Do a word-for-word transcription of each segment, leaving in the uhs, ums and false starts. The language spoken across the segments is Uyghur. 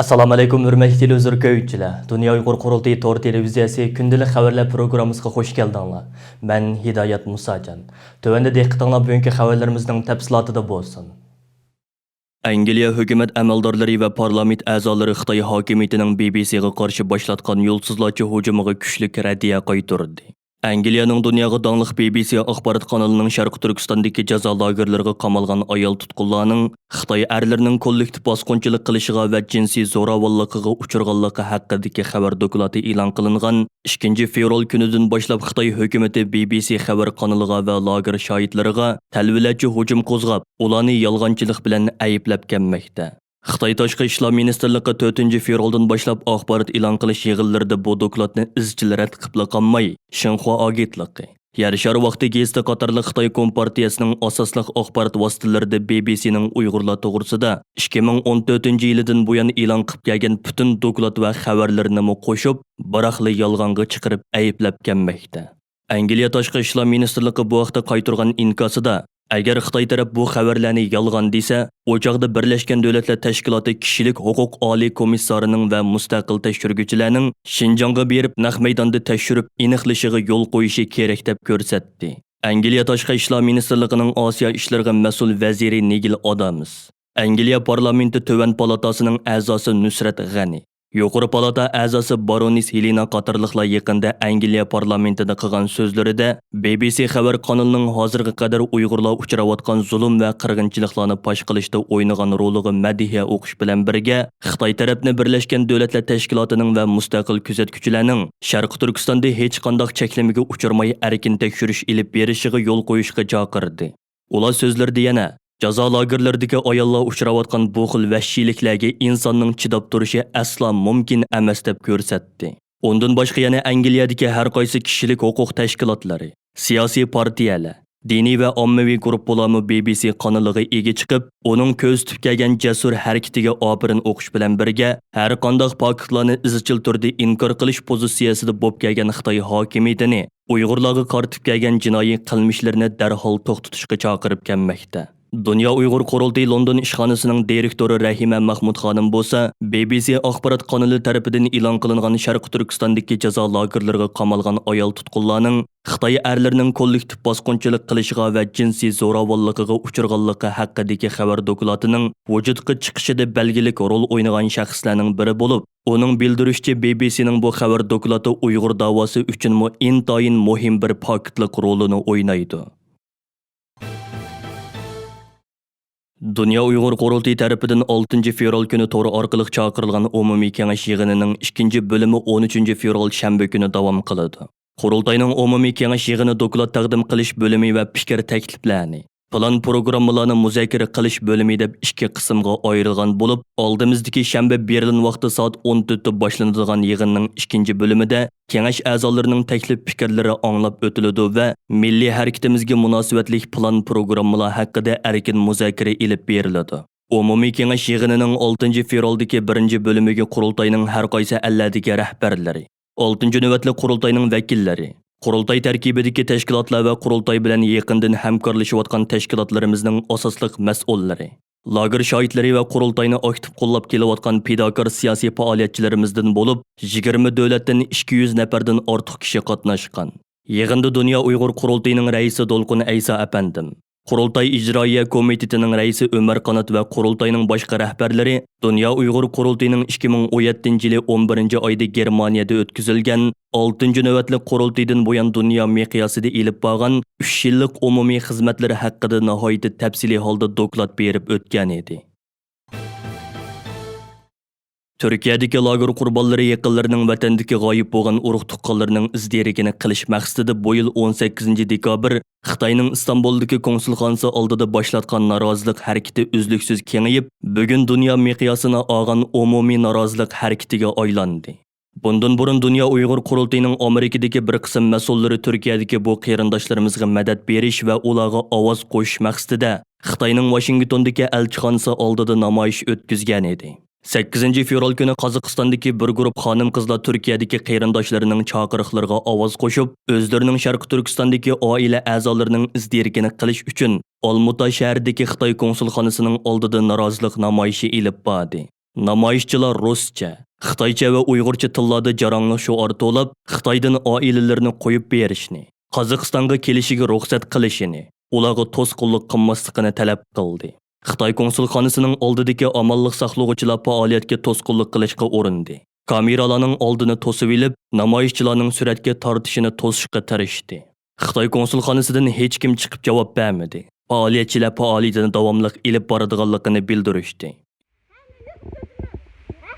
ئەسسالامۇئەلەيكۇم، ھۆرمەتلىك تېلېۋىزور كۆرگۈچىلەر! دۇنيا ئۇيغۇر قۇرۇلتىيى تور تېلېۋىزىيەسى كۈندىلىك خەۋەرلەر پروگراممىسىغا خۇش كەلدىڭلار. مەن ھىدايەت مۇساجان. تۆۋەندە دىققىتىڭلار بۈگۈنكى خەۋەرلىرىمىزنىڭ تەپسىلاتىدا بولسۇن. ئەنگلىيە ھۆكۈمەت ئەمەلدارلىرى ۋە پارلامېنت ئەزالىرى خىتاي ھاكىمىيىتىنىڭ بى بى سىغا قارشى باشلاتقان يولسىزلارچە ھۇجۇمىغا كۈچلۈك رەددىيە قايتۇردى. ئەنگلىيەنىڭ دۇنياغا داڭلىق بى بى سى ئاخبارات قانىلىنىڭ شەرقىي تۈركىستاندىكى جازا لاگېرلىرىغا قامالغان ئايال تۇتقۇنلارنىڭ خىتاي ئەرلىرىنىڭ كوللېكتىپ باسقۇنچىلىق قىلىشىغا ۋە جىنسىي زوراۋانلىقىغا ئۇچرىغانلىقى ھەققىدىكى خەۋەر دوكلاتى ئېلان قىلىنغان ئىككىنچى فېۋرال كۈنىدىن باشلاپ خىتاي ھۆكۈمىتى بى بى سى خەۋەر قانىلىغا ۋە لاگېر شاھىتلىرىغا تەلۋىلەرچە ھۇجۇم قوزغاپ، ئۇلارنى يالغانچىلىق بىلەن ئەيىبلەپ كەلمەكتە. خىتاي تاشقى ئىشلار مىنىستىرلىقى تۆتىنچى فېۋرالدىن باشلاپ ئاخبارات ئېلان قىلىش يىغىنلىرىدا بۇ دوكلاتنى ئىزچىل رەت قىلىپلا قالماي، شىنخۇا ئاگېنتلىقى، يەر شارى ۋاقتى گېزىتى قاتارلىق خىتاي كومپارتىيەسىنىڭ ئاساسلىق ئاخبارات ۋاسىتىلىرىدە بى بى سىنىڭ ئۇيغۇرلار توغرىسىدا ئىككى مىڭ ئون تۆتىنچى يىلىدىن بۇيان ئېلان قىلىپ كەلگەن پۈتۈن دوكلات ۋە خەۋەرلىرىنىمۇ قوشۇپ، بىراقلا يالغانغا چىقىرىپ ئەيىبلەپ كەلمەكتە. ئەنگلىيە تاشقى ئىشلار مىنىستىرلىقى بۇ ھەقتە قايتۇرغان ئىنكاسىدا، ئەگەر خىتاي تەرەپ بۇ خەۋەرلەرنى يالغان دېسە، ئۇ چاغدا بىرلەشكەن دۆلەتلەر تەشكىلاتى كىشىلىك ھوقۇق ئالىي كومىسسارىنىڭ ۋە مۇستەقىل تەكشۈرگۈچىلەرنىڭ شىنجاڭغا بېرىپ نەق مەيداندا تەكشۈرۈپ ئېنىقلىشىغا يول قويۇشى كېرەك دەپ كۆرسەتتى. ئەنگلىيە تاشقى ئىشلار مىنىستىرلىقىنىڭ ئاسىيا ئىشلىرىغا مەسئۇل ۋەزىرى نىگىل ئادامس، ئەنگلىيە پارلامېنتى تۆۋەن پالاتاسىنىڭ ئەزاسى نۇسرەت غەنى، يۇقىرى پالاتا ئەزاسى بارونېس ھېلېنا قاتارلىقلار يېقىندا ئەنگلىيە پارلامېنتىدا قىلغان سۆزلىرىدە، بى بى سى خەۋەر قانىلىنىڭ ھازىرغا قەدەر ئۇيغۇرلار ئۇچراۋاتقان زۇلۇم ۋە قىرغىنچىلىقلارنى پاش قىلىشتا ئوينىغان رولىغا مەدھىيە ئوقۇش بىلەن بىرگە، خىتاي تەرەپنى بىرلەشكەن دۆلەتلەر تەشكىلاتىنىڭ ۋە مۇستەقىل كۆزەتكۈچىلەرنىڭ شەرقىي تۈركىستاندا ھېچقانداق چەكلىمىگە ئۇچرىماي ئەركىن تەكشۈرۈش ئېلىپ بېرىشىغا يول قويۇشقا چاقىردى. ئۇلار سۆزلىرىدە يەنە، جازا لاگېرلىرىدىكى ئاياللار ئۇچراۋاتقان بۇ خىل ۋەھشىيلىكلەرگە ئىنساننىڭ چىداپ تۇرۇشى ئەسلا مۇمكىن ئەمەس دەپ كۆرسەتتى. ئۇندىن باشقا يەنە ئەنگلىيەدىكى ھەر قايسى كىشىلىك ھوقۇق تەشكىلاتلىرى، سىياسىي پارتىيەلەر، دىنىي ۋە ئاممىۋى گۇرۇپپىلارمۇ بى بى سى قانىلىغا ئىگە چىقىپ، ئۇنىڭ كۆرسىتىپ كەلگەن جەسۇر ھەرىكىتىگە ئاپىرىن ئوقۇش بىلەن بىرگە، ھەر قانداق پاكىتلارنى ئىزچىل تۈردە ئىنكار قىلىش پوزىتسىيەسىدە بولۇپ كەلگەن خىتاي ھاكىمىيىتىنى ئۇيغۇرلارغا قارىتىپ كەلگەن جىنايى قىلمىشلىرىنى دەرھال توختىتىشقا چاقىرىپ كەلمەكتە. دۇنيا ئۇيغۇر قۇرۇلتىيى لوندون ئىشخانىسىنىڭ دىرېكتورى رەھىمە مەخمۇت خانىم بولسا، بى بى سى ئاخبارات قانىلى تەرىپىدىن ئېلان قىلىنغان شەرقىي تۈركىستاندىكى جازا لاگېرلىرىغا قامالغان ئايال تۇتقۇنلارنىڭ خىتاي ئەرلىرىنىڭ كوللېكتىپ باسقۇنچىلىق قىلىشىغا ۋە جىنسىي زوراۋانلىقىغا ئۇچرىغانلىقى ھەققىدىكى خەۋەر دوكلاتىنىڭ ۋۇجۇدقا چىقىشىدا بەلگىلىك رول ئوينىغان شەخسلەرنىڭ بىرى بولۇپ، ئۇنىڭ بىلدۈرۈشىچە، بى بى سىنىڭ بۇ خەۋەر دوكلاتى ئۇيغۇر داۋاسى ئۈچۈنمۇ ئىنتايىن مۇھىم بىر پاكىتلىق رولىنى ئوينايدۇ. دۇنيا ئۇيغۇر قۇرۇلتىيى تەرىپىدىن ئالتىنچى فېۋرال كۈنى تور ئارقىلىق چاقىرىلغان ئومۇمىي كېڭەش يىغىنىنىڭ ئىككىنچى بۆلۈمى ئون ئۈچىنچى فېۋرال شەنبە كۈنى داۋام قىلىدۇ. قۇرۇلتاينىڭ ئومۇمىي كېڭەش يىغىنى دوكلات تەقدىم قىلىش بۆلۈمى ۋە پىكىر تەكلىپلەرنى، پىلان پروگراممىلارنى مۇزاكىرە قىلىش بۆلۈمى دەپ ئىككى قىسىمغا ئايرىلغان بولۇپ، ئالدىمىزدىكى شەنبە بېرلىن ۋاقتى سائەت ئون تۆتتە باشلىنىدىغان يىغىننىڭ ئىككىنچى بۆلۈمىدە كېڭەش ئەزالىرىنىڭ تەكلىپ پىكىرلىرى ئاڭلاپ ئۆتۈلىدۇ ۋە مىللىي ھەرىكىتىمىزگە مۇناسىۋەتلىك پىلان پروگراممىلار ھەققىدە ئەركىن مۇزاكىرە ئېلىپ بېرىلىدۇ. ئومۇمىي كېڭەش يىغىنىنىڭ ئالتىنچى فېۋرالدىكى بىرىنچى بۆلۈمىگە قۇرۇلتاينىڭ ھەر قايسى ئەللەردىكى رەھبەرلىرى، ئالتىنچى نۆۋەتلىك قۇرۇلتاينىڭ ۋەكىللىرى، قۇرۇلتاي تەركىبىدىكى تەشكىلاتلار ۋە قۇرۇلتاي بىلەن يېقىندىن ھەمكارلىشىۋاتقان تەشكىلاتلىرىمىزنىڭ ئاساسلىق مەسئۇللىرى، لاگېر شاھىتلىرى ۋە قۇرۇلتاينى ئاكتىپ قوللاپ كېلىۋاتقان پىداكار سىياسىي پائالىيەتچىلىرىمىزدىن بولۇپ، يىگىرمە دۆلەتتىن ئىككى يۈز نەپەردىن ئارتۇق كىشى قاتناشقان. يىغىندا دۇنيا ئۇيغۇر قۇرۇلتىيىنىڭ رەئىسى دولقۇن ئەيسا ئەپەندىم، قۇرۇلتاي ئىجرائىيە كومىتېتىنىڭ رەئىسى ئۆمەر قانات ۋە قۇرۇلتاينىڭ باشقا رەھبەرلىرى دۇنيا ئۇيغۇر قۇرۇلتىيىنىڭ ئىككى مىڭ ئون يەتتىنچى يىلى ئون بىرىنچى ئايدا گېرمانىيەدە ئۆتكۈزۈلگەن ئالتىنچى نۆۋەتلىك قۇرۇلتىيىدىن بۇيان دۇنيا مىقياسىدا ئېلىپ بارغان ئۈچ يىللىق ئومۇمىي خىزمەتلىرى ھەققىدە ناھايىتى تەپسىلىي ھالدا دوكلات بېرىپ ئۆتكەن ئىدى. تۈركىيەدىكى لاگېر قۇربانلىرى يېقىنلىرىنىڭ ۋەتەندىكى غايىب بولغان ئۇرۇق-تۇغقانلىرىنىڭ ئىز-دېرىكىنى قىلىش مەقسىتىدە بۇ يىل ئون سەككىزىنچى دېكابىر خىتاينىڭ ئىستانبۇلدىكى كونسۇلخانىسى ئالدىدا باشلاتقان نارازىلىق ھەرىكىتى ئۈزلۈكسىز كېڭىيىپ، بۈگۈن دۇنيا مىقياسىنى ئالغان ئومۇمىي نارازىلىق ھەرىكىتىگە ئايلاندى. بۇندىن بۇرۇن دۇنيا ئۇيغۇر قۇرۇلتىيىنىڭ ئامېرىكىدىكى بىر قىسىم مەسئۇللىرى تۈركىيەدىكى بۇ قېرىنداشلىرىمىزغا مەدەت بېرىش ۋە ئۇلارغا ئاۋاز قوشۇش مەقسىتىدە خىتاينىڭ ۋاشىنگتوندىكى ئەلچىخانىسى ئالدىدا نامايىش ئۆتكۈزگەن ئىدى. سەككىزىنچى فېۋرال كۈنى قازاقىستاندىكى بىر گۇرۇپ خانىم-قىزلار تۈركىيەدىكى قېرىنداشلىرىنىڭ چاقىرىقلىرىغا ئاۋاز قوشۇپ، ئۆزلىرىنىڭ شەرقىي تۈركىستاندىكى ئائىلە ئەزالىرىنىڭ ئىز-دېرىكىنى قىلىش ئۈچۈن ئالمۇتا شەھىرىدىكى خىتاي كونسۇلخانىسىنىڭ ئالدىدا نارازىلىق نامايىشى ئېلىپ باردى. نامايىشچىلار رۇسچە، خىتايچە ۋە ئۇيغۇرچە تىللاردا جاراڭلىق شوئار توۋلاپ، خىتايدىن ئائىلىلىرىنى قويۇپ بېرىشنى، قازاقىستانغا كېلىشىگە رۇخسەت قىلىشىنى، ئۇلارغا توسقۇنلۇق قىلماسلىقىنى تەلەپ قىلدى. خىتاي كونسۇلخانىسىنىڭ ئالدىدىكى ئامانلىق ساقلىغۇچىلار پائالىيەتكە توسقۇنلۇق قىلىشقا ئۇرۇندى. كامېرالارنىڭ ئالدىنى توسۇۋېلىپ، نامايىشچىلارنىڭ سۈرەتكە تارتىشىنى توسۇشقا تىرىشتى. خىتاي كونسۇلخانىسىدىن ھېچكىم چىقىپ جاۋاب بەرمىدى. پائالىيەتچىلەر پائالىيىتىنى داۋاملىق ئېلىپ بارىدىغانلىقىنى بىلدۈرۈشتى.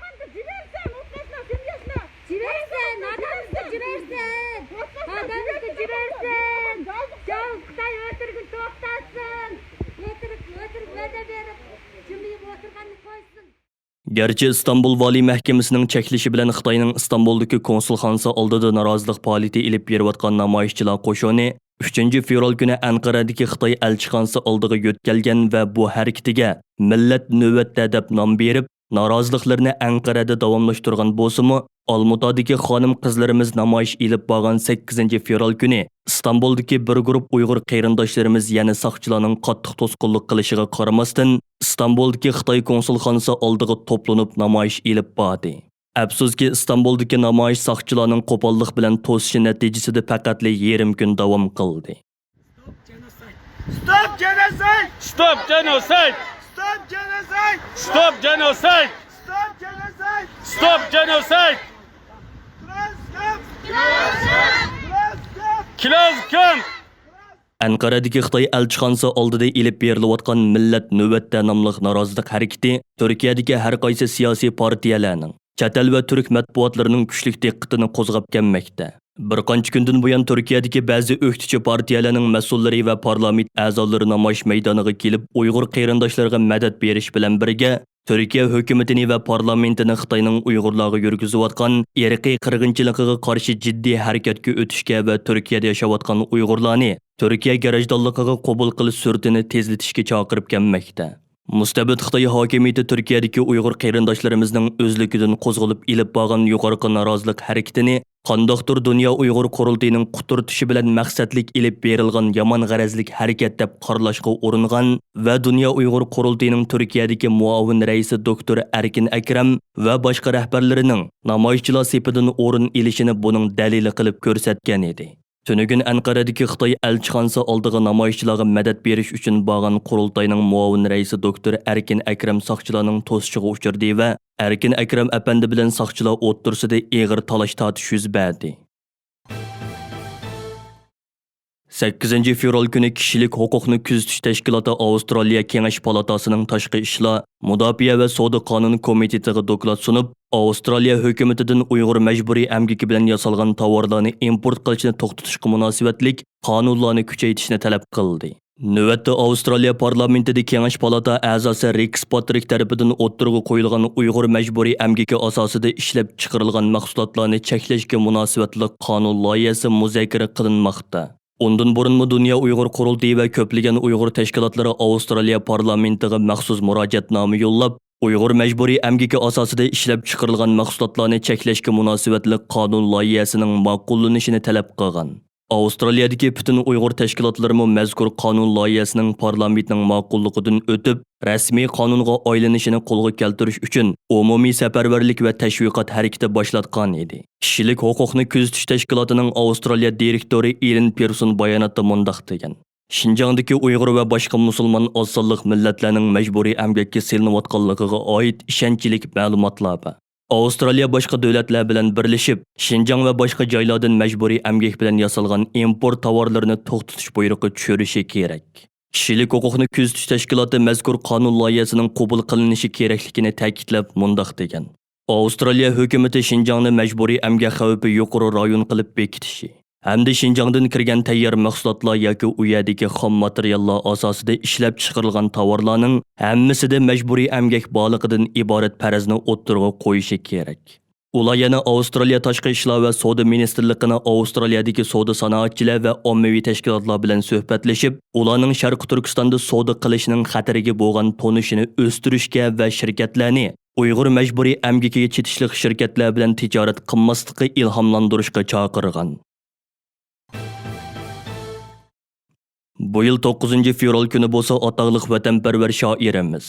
جىبەرسۇن، ئادەمنى جىبەرسۇن. ئادەمنى جىبەرسۇن. جاۋۇز خىتاي ئۆلتۈرگىنى توختاتسۇن. ئۆتۈرۈپ، ئۆتۈرۈپ، ۋەدە بېرىپ، جىمىيىپ ئولتۇرغاننى قويسۇن. گەرچە ئىستانبۇل ۋالىي مەھكىمىسىنىڭ چەكلىشى بىلەن خىتاينىڭ ئىستانبۇلدىكى كونسۇلخانىسى ئالدىدا نارازىلىق پائالىيىتى ئېلىپ بېرىۋاتقان نامايىشچىلار قوشۇنى ئۈچىنچى فېۋرال كۈنى ئەنقەرەدىكى خىتاي ئەلچىخانىسى ئالدىغا يۆتكەلگەن ۋە بۇ ھەرىكىتىگە مىللەت نۆۋەتتە دەپ نام بېرىپ، نارازىلىقلىرىنى ئەنقەرەدە داۋاملاشتۇرغان بولسىمۇ، ئالمۇتادىكى خانىم-قىزلىرىمىز نامايىش ئېلىپ بارغان سەككىزىنچى فېۋرال كۈنى ئىستانبۇلدىكى بىر گۇرۇپ ئۇيغۇر قېرىنداشلىرىمىز يەنە ساقچىلارنىڭ قاتتىق توسقۇنلۇق قىلىشىغا قارىماستىن، ئىستانبۇلدىكى خىتاي كونسۇلخانىسى ئالدىغا توپلىنىپ نامايىش ئېلىپ باردى. ئەپسۇسكى، ئىستانبۇلدىكى نامايىش ساقچىلارنىڭ قوپاللىق بىلەن توسۇشى نەتىجىسىدە پەقەتلا يېرىم كۈن داۋام قىلدى. Stop genocide! Stop genocide! Stop genocide! Stop genocide! Stop genocide! Stop genocide! Close camp! Close camp! Close camp! ئەنقەرەدىكى خىتاي ئەلچىخانىسى ئالدىدا ئېلىپ بېرىلىۋاتقان مىللەت نۆۋەتتە ناملىق نارازىلىق ھەرىكىتى تۈركىيەدىكى ھەر قايسى سىياسىي پارتىيەلەرنىڭ، چەت ئەل ۋە تۈرك مەتبۇئاتلىرىنىڭ كۈچلۈك دىققىتىنى قوزغاپ كەلمەكتە. بىر قانچە كۈندىن بۇيان تۈركىيەدىكى بەزى ئۆكتىچى پارتىيەلەرنىڭ مەسئۇللىرى ۋە پارلامېنت ئەزالىرى نامايىش مەيدانىغا كېلىپ، ئۇيغۇر قېرىنداشلىرىغا مەدەت بېرىش بىلەن بىرگە، تۈركىيە ھۆكۈمىتىنى ۋە پارلامېنتىنى خىتاينىڭ ئۇيغۇرلارغا يۈرگۈزۈۋاتقان ئىرقىي قىرغىنچىلىقىغا قارشى جىددىي ھەرىكەتكە ئۆتۈشكە ۋە تۈركىيەدە ياشاۋاتقان ئۇيغۇرلارنى تۈركىيە گراژدانلىقىغا قوبۇل قىلىش سۈرئىتىنى تېزلىتىشكە چاقىرىپ كەلمەكتە. مۇستەبىت خىتاي ھاكىمىيىتى تۈركىيەدىكى ئۇيغۇر قېرىنداشلىرىمىزنىڭ ئۆزلۈكىدىن قوزغىلىپ ئېلىپ بارغان يۇقىرىقى نارازىلىق ھەرىكىتىنى قانداقتۇر دۇنيا ئۇيغۇر قۇرۇلتىيىنىڭ قۇترىتىشى بىلەن مەقسەتلىك ئېلىپ بېرىلغان يامان غەرەزلىك ھەرىكەت دەپ قارىلاشقا ئۇرۇنغان ۋە دۇنيا ئۇيغۇر قۇرۇلتىيىنىڭ تۈركىيەدىكى مۇئاۋىن رەئىسى دوكتور ئەركىن ئەكرەم ۋە باشقا رەھبەرلىرىنىڭ نامايىشچىلار سېپىدىن ئورۇن ئېلىشىنى بۇنىڭ دەلىلى قىلىپ كۆرسەتكەن ئىدى. تۈنۈگۈن ئەنقەرەدىكى خىتاي ئەلچىخانىسى ئالدىغا نامايىشچىلارغا مەدەت بېرىش ئۈچۈن بارغان قۇرۇلتاينىڭ مۇئاۋىن رەئىسى دوكتور ئەركىن ئەكرەم ساقچىلارنىڭ توسۇشىغا ئۇچرىدى ۋە ئەركىن ئەكرەم ئەپەندى بىلەن ساقچىلار ئوتتۇرىسىدا ئېغىر تالاش-تارتىش يۈز بەردى. سەككىزىنچى فېۋرال كۈنى كىشىلىك ھوقۇقنى كۆزىتىش تەشكىلاتى ئاۋسترالىيە كېڭەش پالاتاسىنىڭ تاشقى ئىشلار، مۇداپىئە ۋە سودا قانۇن كومىتېتىغا دوكلات سۇنۇپ، ئاۋسترالىيە ھۆكۈمىتىدىن ئۇيغۇر مەجبۇرىي ئەمگىكى بىلەن ياسالغان تاۋارلارنى ئىمپورت قىلىشنى توختىتىشقا مۇناسىۋەتلىك قانۇنلارنى كۈچەيتىشنى تەلەپ قىلدى. نۆۋەتتە ئاۋسترالىيە پارلامېنتىدا كېڭەش پالاتا ئەزاسى رىكس پاترىك تەرىپىدىن ئوتتۇرىغا قويۇلغان ئۇيغۇر مەجبۇرىي ئەمگىكى ئاساسىدا ئىشلەپ چىقىرىلغان مەھسۇلاتلارنى چەكلەشكە مۇناسىۋەتلىك قانۇن لايىھەسى مۇزاكىرە قىلىنماقتا. ئۇندىن بۇرۇنمۇ دۇنيا ئۇيغۇر قۇرۇلتىيى ۋە كۆپلىگەن ئۇيغۇر تەشكىلاتلىرى ئاۋسترالىيە پارلامېنتىغا مەخسۇس مۇراجىئەتنامە يوللاپ، ئۇيغۇر مەجبۇرىي ئەمگىكى ئاساسىدا ئىشلەپ چىقىرىلغان مەھسۇلاتلارنى چەكلەشكە مۇناسىۋەتلىك قانۇن لايىھەسىنىڭ ماقۇللىنىشىنى تەلەپ قىلغان. ئاۋسترالىيەدىكى پۈتۈن ئۇيغۇر تەشكىلاتلىرىمۇ مەزكۇر قانۇن لايىھەسىنىڭ پارلامېنتنىڭ ماقۇللۇقىدىن ئۆتۈپ، رەسمىي قانۇنغا ئايلىنىشىنى قولغا كەلتۈرۈش ئۈچۈن ئومۇمىي سەپەرۋەرلىك ۋە تەشۋىقات ھەرىكىتى باشلاتقان ئىدى. كىشىلىك ھوقۇقنى كۆزىتىش تەشكىلاتىنىڭ ئاۋسترالىيە دىرېكتورى ئېلېن پېرسون باياناتتا مۇنداق دېگەن: شىنجاڭدىكى ئۇيغۇر ۋە باشقا مۇسۇلمان ئاز سانلىق مىللەتلەرنىڭ مەجبۇرىي ئەمگەككە سېلىنىۋاتقانلىقىغا ئائىت ئىشەنچلىك مەلۇماتلار بار. ئاۋسترالىيە باشقا دۆلەتلەر بىلەن بىرلىشىپ، شىنجاڭ ۋە باشقا جايلاردىن مەجبۇرىي ئەمگەك بىلەن ياسالغان ئىمپورت تاۋارلىرىنى توختىتىش بۇيرۇقى چۈشۈرۈشى كېرەك. كىشىلىك ھوقۇقنى كۆزىتىش تەشكىلاتى مەزكۇر قانۇن لايىھەسىنىڭ قوبۇل قىلىنىشى كېرەكلىكىنى تەكىتلەپ مۇنداق دېگەن: ئاۋسترالىيە ھۆكۈمىتى شىنجاڭنى مەجبۇرىي ئەمگەك خەۋپى يۇقىرى رايون قىلىپ بېكىتىشى ھەمدە شىنجاڭدىن كىرگەن تەييار مەھسۇلاتلار ياكى ئۇ يەردىكى خام ماتېرىياللار ئاساسىدا ئىشلەپ چىقىرىلغان تاۋارلارنىڭ ھەممىسىدە مەجبۇرىي ئەمگەك بارلىقىدىن ئىبارەت پەرەزنى ئوتتۇرىغا قويۇشى كېرەك. ئۇلار يەنە ئاۋسترالىيە تاشقى ئىشلار ۋە سودا مىنىستىرلىقىنى ئاۋسترالىيەدىكى سودا سانائەتچىلەر ۋە ئاممىۋى تەشكىلاتلار بىلەن سۆھبەتلىشىپ، ئۇلارنىڭ شەرقىي تۈركىستاندا سودا قىلىشىنىڭ خەتىرىگە بولغان تونۇشىنى ئۆستۈرۈشكە ۋە شىركەتلەرنى ئۇيغۇر مەجبۇرىي ئەمگىكىگە چېتىشلىق شىركەتلەر بىلەن تىجارەت قىلماسلىققا ئىلھاملاندۇرۇشقا چاقىرغان. بۇ يىل توققۇزىنچى فېۋرال كۈنى بولسا ئاتاقلىق ۋەتەنپەرۋەر شائىرىمىز،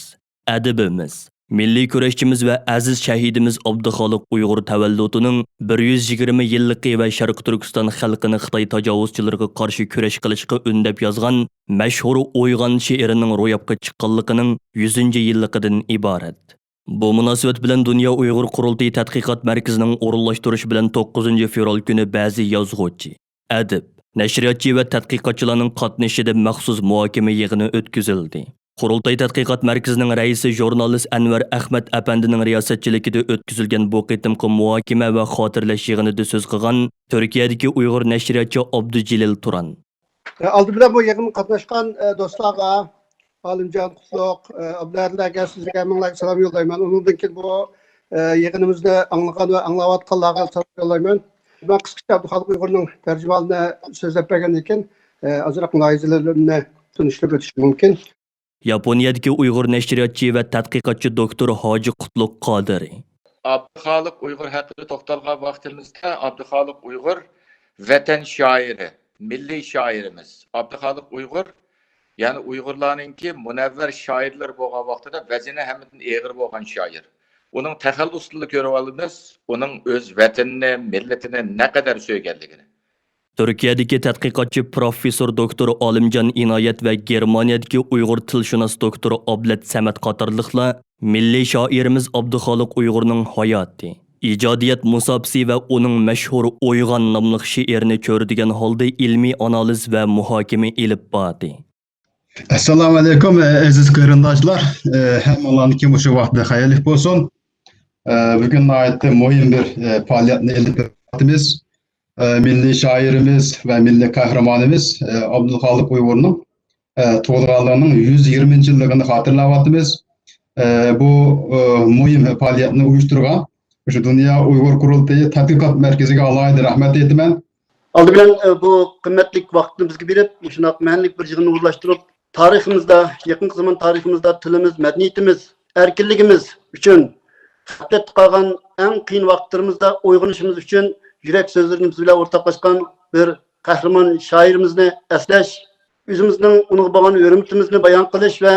ئەدىبىمىز، مىللىي كۈرەشچىمىز ۋە ئەزىز شەھىدىمىز ئابدۇخالىق ئۇيغۇر تەۋەللۇتىنىڭ بىر يۈز يىگىرمە يىللىقى ۋە شەرقىي تۈركىستان خەلقىنى خىتاي تاجاۋۇزچىلىرىغا قارشى كۈرەش قىلىشقا ئۈندەپ يازغان مەشھۇر ئويغان شېئىرىنىڭ روياپقا چىققانلىقىنىڭ يۈزىنچى يىللىقىدىن ئىبارەت. بۇ مۇناسىۋەت بىلەن دۇنيا ئۇيغۇر قۇرۇلتىيى تەتقىقات مەركىزىنىڭ ئورۇنلاشتۇرۇشى بىلەن توققۇزىنچى فېۋرال كۈنى بەزى يازغۇچى، ئەدىب، نەشرىياتچى ۋە تەتقىقاتچىلارنىڭ قاتنىشىشىدا مەخسۇس مۇھاكىمە يىغىنى ئۆتكۈزۈلدى. قۇرۇلتاي تەتقىقات مەركىزىنىڭ رەئىسى ژۇرنالىست ئەنۋەر ئەخمەت ئەپەندىنىڭ رىياسەتچىلىكىدە ئۆتكۈزۈلگەن بۇ قېتىمقى مۇھاكىمە ۋە خاتىرىلەش يىغىنىدا سۆز قىلغان تۈركىيەدىكى ئۇيغۇر نەشرىياتچى ئابدۇجېلىل تۇران، ئالدى بىلەن بۇ يىغىنغا قاتناشقان، ئە، دوستلارغا، ئالىمجان قۇتلۇق، ئە، ئابلەرلەرگە، سىزگە ھەممىڭلارغا سالام يوللايمەن. ئۇنىڭدىن كېيىن بۇ، ئە، يىغىنىمىزنى ئاڭلىغان ۋە ئاڭلاۋاتقانلارغا سالام يوللايمەن. مەن قىسقىچە ئابدۇخالىق ئۇيغۇرنىڭ تەرجىمىھالىنى سۆزلەپ بەرگەندىن كېيىن، ئە، ئازراق مۇلاھىزىلىرىمنى تونۇشتۇرۇپ ئۆتۈشۈم مۇمكىن. ياپونىيەدىكى ئۇيغۇر نەشرىياتچى ۋە تەتقىقاتچى دوكتور ھاجى قۇتلۇق قادىرى. ئابدۇخالىق ئۇيغۇر ھەققىدە توختالغان ۋاقتىمىزدا، ئابدۇخالىق ئۇيغۇر ۋەتەن شائىرى، مىللىي شائىرىمىز. ئابدۇخالىق ئۇيغۇر، يەنى ئۇيغۇرلارنىڭكى مۇنەۋۋەر شائىرلىرى بولغان ۋاقتىدا ۋەزنى ھەممىدىن ئېغىر بولغان شائىر. ئۇنىڭ تەخەللۇسىدىلا كۆرۈۋالىمىز، ئۇنىڭ ئۆز ۋەتىنىنى، مىللىتىنى نەقەدەر سۆيگەنلىكىنى. تۈركىيەدىكى تەتقىقاتچى پروفېسسور دوكتور ئالىمجان ئىنايەت ۋە گېرمانىيەدىكى ئۇيغۇر تىلشۇناس دوكتورى ئابلەت سەمەت قاتارلىقلار مىللىي شائىرىمىز ئابدۇخالىق ئۇيغۇرنىڭ ھاياتى، ئىجادىيەت مۇساپىسى ۋە ئۇنىڭ مەشھۇر ئويغان ناملىق شېئىرىنى چۆرىدىگەن ھالدا ئىلمىي ئانالىز ۋە مۇھاكىمە ئېلىپ باردى. ئەسسالامۇ ئەلەيكۇم، ئەزىز قېرىنداشلار. ھەممىڭلارنىڭكى مۇشۇ ۋاقتى خەيرلىك بولسۇن. بۈگۈن ناھايىتى مۇھىم بىر پائالىيەتنى ئېلىپ بېرىۋاتىمىز. مىللىي شائىرىمىز ۋە مىللىي قەھرىمانىمىز ئابدۇخالىق ئۇيغۇرنىڭ تۇغۇلغانلىقىنىڭ يۈز يىگىرمىنچى يىللىقىنى خاتىرىلەۋاتىمىز. بۇ مۇھىم پائالىيەتنى ئۇيۇشتۇرغان مۇشۇ دۇنيا ئۇيغۇر قۇرۇلتىيى تەتقىقات مەركىزىگە ئالاھىدە رەھمەت ئېيتىمەن. ئالدى بىلەن، ئە، بۇ قىممەتلىك ۋاقىتنى بىزگە بېرىپ، مۇشۇنداق مەنىلىك بىر يىغىننى ئورۇنلاشتۇرۇپ، تارىخىمىزدا، يېقىنقى زامان تارىخىمىزدا تىلىمىز، مەدەنىيىتىمىز، ئەركىنلىكىمىز ئۈچۈن غەپلەتتە قالغان ئەڭ قىيىن ۋاقىتلىرىمىزدا ئويغىنىشىمىز ئۈچۈن يۈرەك سۆزلىرىمىز بىلەن ئورتاقلاشقان بىر قەھرىمان شائىرىمىزنى ئەسلەش، ئۆزىمىزنىڭ ئۇنىڭغا بولغان ھۆرمىتىمىزنى بايان قىلىش ۋە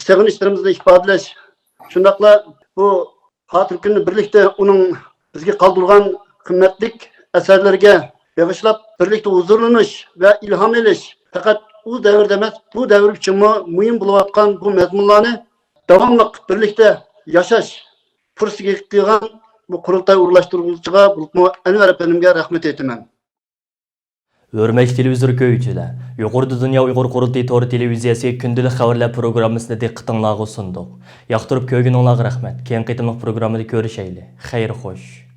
سېغىنىشلىرىمىزنى ئىپادىلەش، شۇنداقلا بۇ خاتىرە كۈننى بىرلىكتە ئۇنىڭ بىزگە قالدۇرغان قىممەتلىك ئەسەرلىرىگە بېغىشلاپ، بىرلىكتە ھۇزۇرلىنىش ۋە ئىلھام ئېلىش پەقەت ئۇ دەۋردە ئەمەس، بۇ دەۋر ئۈچۈنمۇ مۇھىم بولۇۋاتقان بۇ مەزمۇنلارنى داۋاملىق بىرلىكتە ياشاش پۇرسىتىگە قىلغان بۇ قۇرۇلتاي ئورۇنلاشتۇرغۇچىغا، بولۇپمۇ ئەنۋەر ئەپەندىمگە رەھمەت ئېيتىمەن. ھۆرمەتلىك تېلېۋىزور كۆرگۈچىلەر، يۇقىرىدا دۇنيا ئۇيغۇر قۇرۇلتىيى تور تېلېۋىزىيەسى كۈندىلىك خەۋەرلەر پروگراممىسىنى دىققىتىڭلارغا سۇندۇق. ياقتۇرۇپ كۆرگىنىڭلارغا رەھمەت. كېيىنكى قېتىملىق پروگراممىدا كۆرۈشەيلى. خەير خوش.